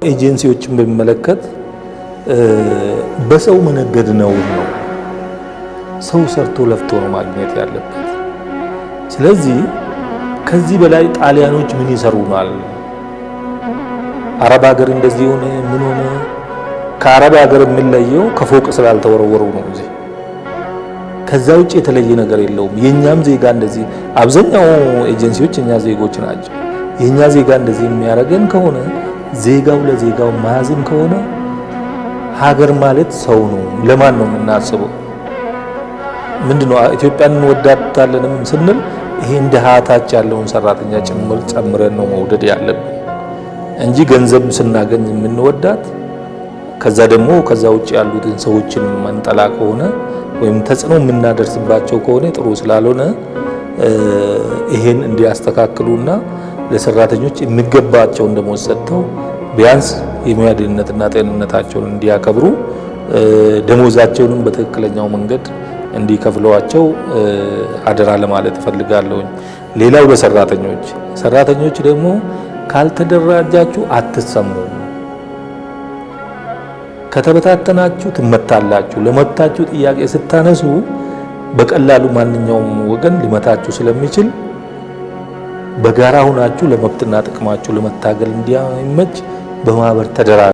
ኤጀንሲዎችን በሚመለከት በሰው መነገድ ነው ነው። ሰው ሰርቶ ለፍቶ ነው ማግኘት ያለበት። ስለዚህ ከዚህ በላይ ጣሊያኖች ምን ይሰሩናል? አረብ ሀገር እንደዚህ ሆነ፣ ምን ሆነ? ከአረብ ሀገር የሚለየው ከፎቅ ስላልተወረወሩ ነው እንጂ ከዛ ውጭ የተለየ ነገር የለውም። የኛም ዜጋ እንደዚህ፣ አብዛኛው ኤጀንሲዎች የኛ ዜጎች ናቸው። የኛ ዜጋ እንደዚህ የሚያደርገን ከሆነ፣ ዜጋው ለዜጋው ማያዝን ከሆነ፣ ሀገር ማለት ሰው ነው። ለማን ነው የምናስበው? ምንድነው ኢትዮጵያን እንወዳታለንም ስንል ይሄ እንደ ሀታች ያለውን ሰራተኛ ጭምር ጨምረን ነው መውደድ ያለብን እንጂ ገንዘብ ስናገኝ የምንወዳት፣ ከዛ ደግሞ ከዛ ውጭ ያሉትን ሰዎችን መንጠላ ከሆነ ወይም ተጽዕኖ የምናደርስባቸው ከሆነ ጥሩ ስላልሆነ ይሄን እንዲያስተካክሉና ለሰራተኞች የሚገባቸውን ደሞዝ ሰጥተው ቢያንስ የሙያ ደህንነትና ጤንነታቸውን እንዲያከብሩ፣ ደሞዛቸውንም በትክክለኛው መንገድ እንዲከፍሏቸው አደራ ለማለት እፈልጋለሁኝ። ሌላው ለሰራተኞች፣ ሰራተኞች ደግሞ ካልተደራጃችሁ አትሰሙም። ከተበታተናችሁ ትመታላችሁ። ለመብታችሁ ጥያቄ ስታነሱ በቀላሉ ማንኛውም ወገን ሊመታችሁ ስለሚችል በጋራ ሆናችሁ ለመብትና ጥቅማችሁ ለመታገል እንዲያመች በማህበር ተደራ